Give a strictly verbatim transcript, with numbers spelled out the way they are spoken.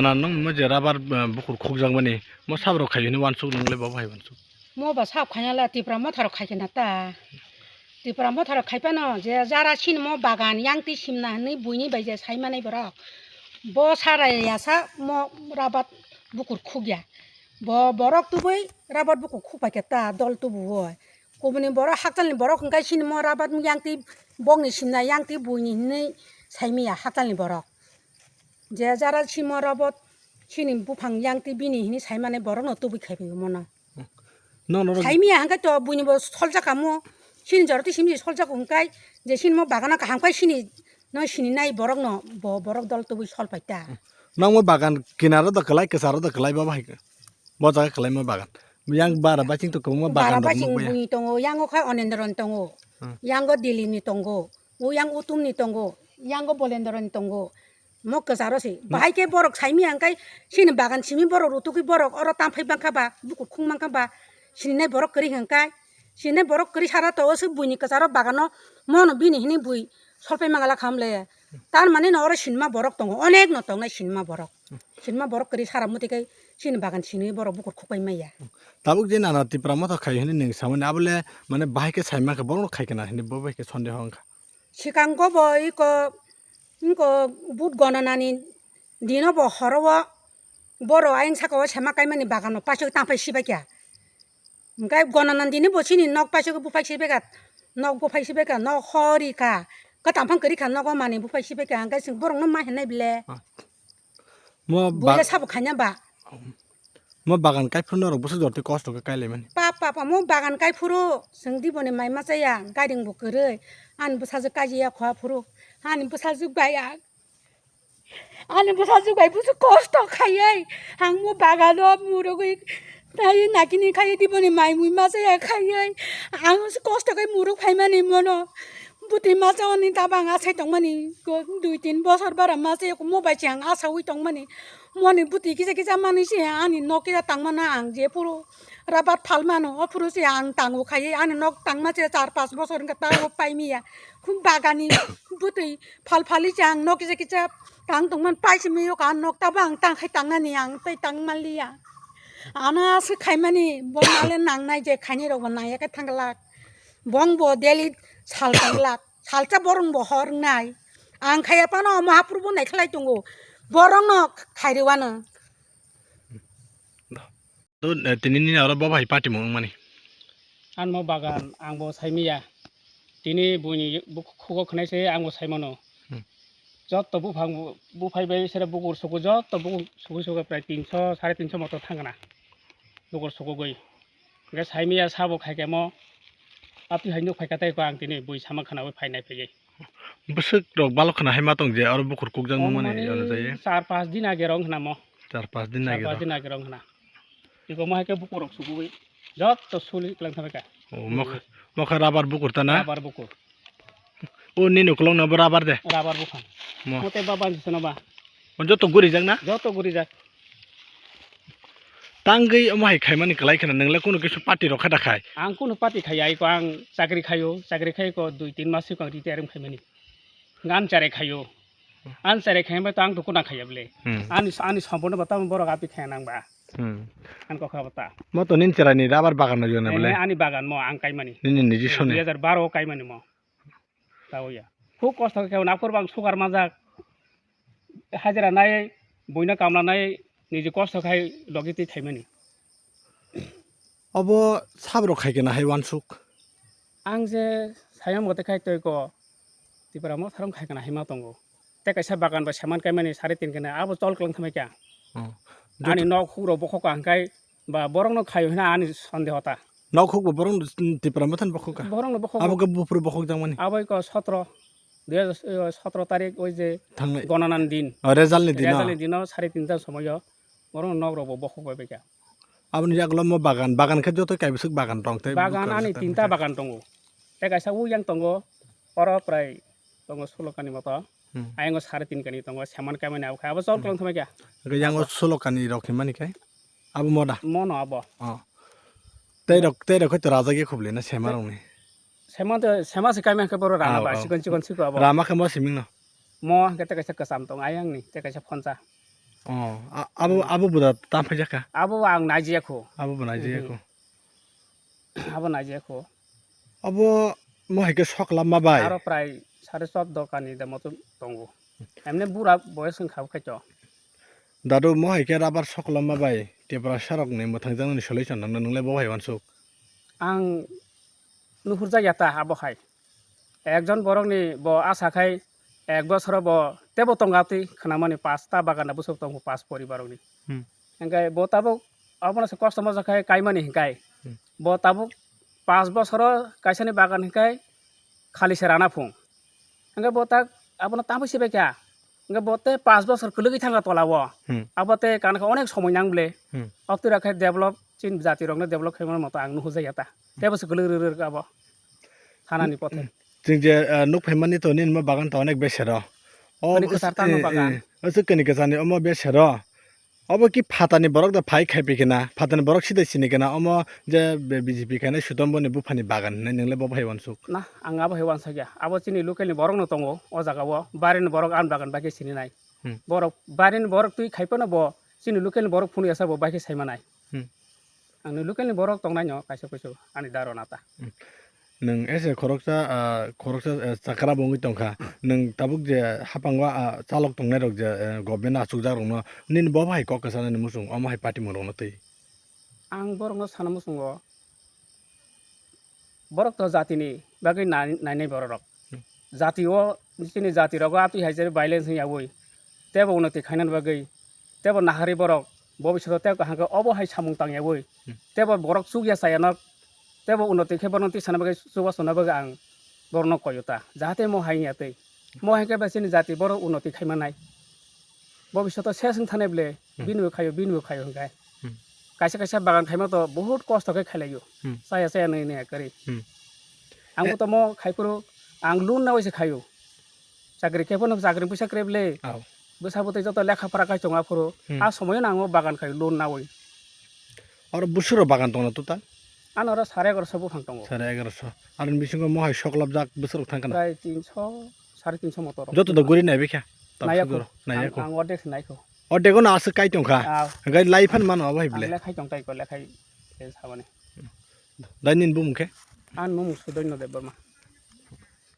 Na nwng mo je rubber, eh, bukur khukjakmani, mo sabrok khai hwnwi uansuk, nwng le bo hai uansuk. Mo ba sab khaina le Tipra Motha rok khai khe na ta. Tipra Motha rok khai phano je jara sini mo bagan yang twi simna hwnwi buini bai je sai manai borok. Bo sara ya sa mo rubber bukur khukya. Bo borok tubui rubber bukur khuk pai khe ta dol tubu o. Kubuni borok hakchalni borok hwnkhe sini mo rubber yang twi bokni simna yang twi buini hwnwi sai manya hakchalni borok. Je jara simo rubber sini buphang yang twi bini hwnwi sai mani borokno tubui khai phai mono. Nono rok Sai manya hwnkhe to buini bo soljak kamo. Sini jora twi simi soljak hwnkhe je sini mo bagano kaham khai sini no sini nai borokno bo borok dol tubui sol pai ta. Nang mo bagan kinaro da kwlai, kwcharo da kwlai, bo bahai khe. Bo jaga kwlai mo bagan. Yang bara baching to kwbangma Bara bagan rok baching nukbaya. Buini tongo, yango khai Onendro ni tongo. Hmm. Yango Dili ni tongo. O yang Utum ni tongo. Yango Bolendro ni tongo. Mo kwcharo se. Hmm. Bahai khe borok sai manya hwnkhe sini bagan simi borok rutukwi borok oro tamphai bangkha ba, bukur khung mankha ba, sininai borok kwrwi hwnkhe, sininai borok kwrwi sara to o se buini kwcharo bagano mono bini hwnwi bui solpai mangala khamle. Tar mani no oro sinma borok tongo, onek no tongnai sinma borok. Sinma borok kwrwi sara muti khe sini bagan sini borok bukur khukpai maya. Tabuk je nana Tipra Motha khai hwnwi nwng samani abole mane bahai khe sai mankha borok no khai kana hwnwi bo bai khe sondeho wngkha. Sikango bo iko, iko vote gonanani dino bo horo o boro ayang saka o sema kaimani bagano paisok tangpai sibaikha. Hingke gonanani dini bo chini nok paisok buphai sibaikha, nok buphai sibaikha, nok hori kha, kwtam phang kwrwi kha nogo manwi buphai sibaikha, hingke chwng borokno ma hinai bile. Ah. Mo Buya ba-, sabo khaina ba. Mo bagan kaiphuru norok bwswk jotwi kosto khe kailaimani. Pa, pa, pa, mo bagan kaiphuru, chwng diboni mai machaya, gading bo kwrwi, ani bwsajwk kajiya khwa phuru, ani bwsajwk bai ang, ani bwsajwk bai bwswk kosto khaiwi, ang mo bagano murugwi, tai nakini khaiwi diboni mai mui machaya khaiwi, ang kosto khe muruk phaimani mono. Bwtwi masa oni tabang asai tongmani, ko dui tin bosor bara masa yoko mobile se ang asaui tongmani. Moni bwtwi kisa kisa manwi se ani nok kisa tangmano ang je phuru rabat phalmano, o phuru se ang tango khaiwi ani nok tangma se char pas bosor wngkha tago paimiya. Khum bagani bwtwi phal phali se ang nok kisa kisa tang tongmani paisimi yoko ang nok tabang tang khai tangnani ang tei tang manliya. Ano aswk khaimani bo nale nangnai je khainai rokbo nangya khe thangla. Bong bo daily sal tanglak, salsa borong bo hor wngnai. Ang khaya phano omo haphuru bo naikhlai tongo. Borong no khairewano. To, eh, tini nini oro bo bai party mung mani. Ang mo bagan, ang bo saimiya. Tini buini bu-, khugo khwnai se ang bo saimano. Hmm. Jotto buphang bu-, buphai bai sere bukur suku, jotto bukur suku suku prai tinso, sare tinso moto thangna. Bukur sukugwi. Hingke saimiya sabo khaikhe mo, apni hai nuk phaikha tei ko ang tini bui sama khwnaui phainai phaiwi. Bwswk rok balok khwna hai ma tong je oro bukur kukjak nung mani Mani ano jai. Char pas din age rong khna mo. Char pas din Char age pas rong. Din age rong khna. Iko mo hai khe bukur rok sugui. Jotto suli klang thabai kha. O mokha, mokha rabar bukur ta na? Rabar bukur. O nini ukulok no bo rabar de? Rabar buphang. Mo. Mo tei ba bansi sano ba. O joto gurijak na? Joto gurijak. Tangwi omo hai khaimani kwlai kheno, nwng le kunu kisu party rok kha da khai? Ang kunu party khaiya, iko ang chakri khaio, chakri khai ko dui tin mas siko ang retire wng khaimani. Ang chare khaio. Ang chare khai bai to ang to kuna khaiya bole. Hmm. Ani, ani sompono bata borok api khaya nang ba. Hmm. Ang kokha bata. Mo to nin chera ni rabar bagan no jona bole? Eh, ani bagan mo ang kaimani. Nini niji soni? Dui hajar baro kaimani mo. Tao ya. Khub kosto khe naphur bang sugar manjak. Hajira nai, buino kamla nai, niji kosto khai logi twi khaimani. Obo sabrok khai kena hai wansuk. Ang je sayang mote khai toi ko, Tipra mo tharong khai kena hai ma tongo. Tei kaisa bagan bai saman kaimani sari tin kena, abo chol kwlwng thamai kha. Hmm. Ani nok huk rok bokhok ang khai, Ba borokno khaio hwnwi ani sondeho ta. Nok huk bo borok Tipra Motha ni bokhok kha? Borokno bokhok. Abo khe buphuru bokhok jakmani? Abo iko sotro, dui hajar sotro tarik oi je Thangnai. Gonanan din. O, result ni dino? Result ni dino sare tinta somoyo borokno nok rok bo bokhok bai bai kha. Aboni yagulo mo bagan, bagan khe joto kaibiswk bagan tong tei Bagan bwkha ani jotoni tinta khe. Bagan tongo. Tei kaisa uyang tongo, oro prai tongo sulokani moto. Hmm. Ayang o sare tin kani tongo, seman kaimani abo khe, abo chol Hmm. kwlwng thumai kha. Hwnkhe yang o sulokani rok hinmani khe? Abo moda? Mono abo. Oh. Tei rok, tei rok khe to rajak ya khuble na sema rok ni? Sema to, sema se kaimani khe boro rama Ah, ba, oh. Chikon chikon siko abo. Rama khe mo siming no? Mo hwnkhe tei kaisa kwcham tong ayang ni, tei kaisa phonsa. Oh, a-, abo, abo buda tam phai jakha. Abo ang naijaya kho. Abo bo naijaya kho. Abo naijaya kho. Abo mo hai khe soklam ma bai. Aro prai sare chordo kani de moto tongo. Emne bura boyos wngkha bo khaito. Dadu mo hai khe rubber soklam ma bai. Tiprasa rok ni mwthang jang ni solution nang nang le bo hai wansuk. Ang nuhur jak ya ta abo hai. Ekjon borok ni bo asa khai ek bosoro bo tebo tonga twi khwnamani pasta bagan da bwswk tongo pas poribar rok ni. Hmm. Hingkai bo tabuk abono se kosto moja khai kaimani hingkai. Hmm. Bo tabuk pas bosoro kaisani bagan hingkai khali se rana phung. Hingkai bo tak abono tamo sibai kha. Hingke bo tei pas bosor kwlwgwi thangkha tola o. Hmm. Abo tei kana khe onek somoi nang ble. Hmm. Obtwi rok khe develop, chini jati rokno develop khaimani moto ang nuhujaya ta. Tei bo se kwlwk rwrwk abo. Thanani pothe. Chwng je, eh, nuk phaimani to nini mo bagan to onek besero. O bwrwi kwchar tamo eh, bagan. Eh, o chwk kani kwchani omo besero. Obo ki phatani borok da phai khai pi kena. Phatani borok sidai sini kena. Omo je B J P khainai Sutombo ni buphani bagan hinwi nwngle bo bahai wansuk. Na, ang abo hai wansakya. Abo chini local ni borok no tongo o jaga o. Bari ni borok ani bagan bai khe sini nai. Hmm. Borok bari ni borok twi khai phano bo chini local ni borok phunuk ya sa bo bai khe sai manai. Hmm. Ang ni local ni borok tongnai no kaisa kuisu ani daro nata. Hmm. Nwng ese khoroksa, ah, khoroksa, eh, chakra bo wngwi tongkha. Nwng tabuk je haphango, ah, chalok tongnai rok je, eh, government achukjak rokno nini bo hai kok kwchanani muchung omo hai party mung rokno twi. Ang borokno sana muchungo, borok to jatini bagwi nai-, nainai borok rok. Hmm. Jati o, chini jati rogo atwi hai je violence wngya wi, tebo unnoti khainani bagwi, tebo nahari borok, bobishoto tebo kaham khe obo hai samung tangya wi, hmm, tebo borok chukya chaya nok, tebo unnoti khe borokno tisana bagwi, chubachu na bagwi ang borokno koi o ta, jahate mo hai wngya twi, mo hai khe ba chini jati borok unnoti khai manai. Bobishoto se swng thanai ble, hmm, bini bo khaio, bini bo khaio hwnkhe. Hmm. Kaisa kaisa bagan khaima to bahut kosto khe khailaio. Hmm. Chaya chaya nai nai kwrwi. Hmm. Ang bo tomo khai phuru ang loan nawi se khaio. Chakri khe phano chakri puisa kre ble. Aw. Bwsa bwtwi joto lekha pora khai chonga phuru. Hmm. A somoyo no ang o bagan khaio loan nawi. Oro bwswk rok bagan tongna total? Ano oro sare egaroso buphang tongo. Sare egaroso. Aroni bisingo mo hai soklapjak bwswk rok thang kana? Prai tinso, sare tinso motor rok. Joto da guri nai bikha? Naiya kho. Naiya kho. Ang, ang ordek se nai kho. Ordek no aswk kai tongkha. Ah. Gai lai phan mano abo hai ble. Ang lekhai tong tai ko, lekhai se sabani. Dai nini bumung khe? Ani bumung Sudoino Debbarma.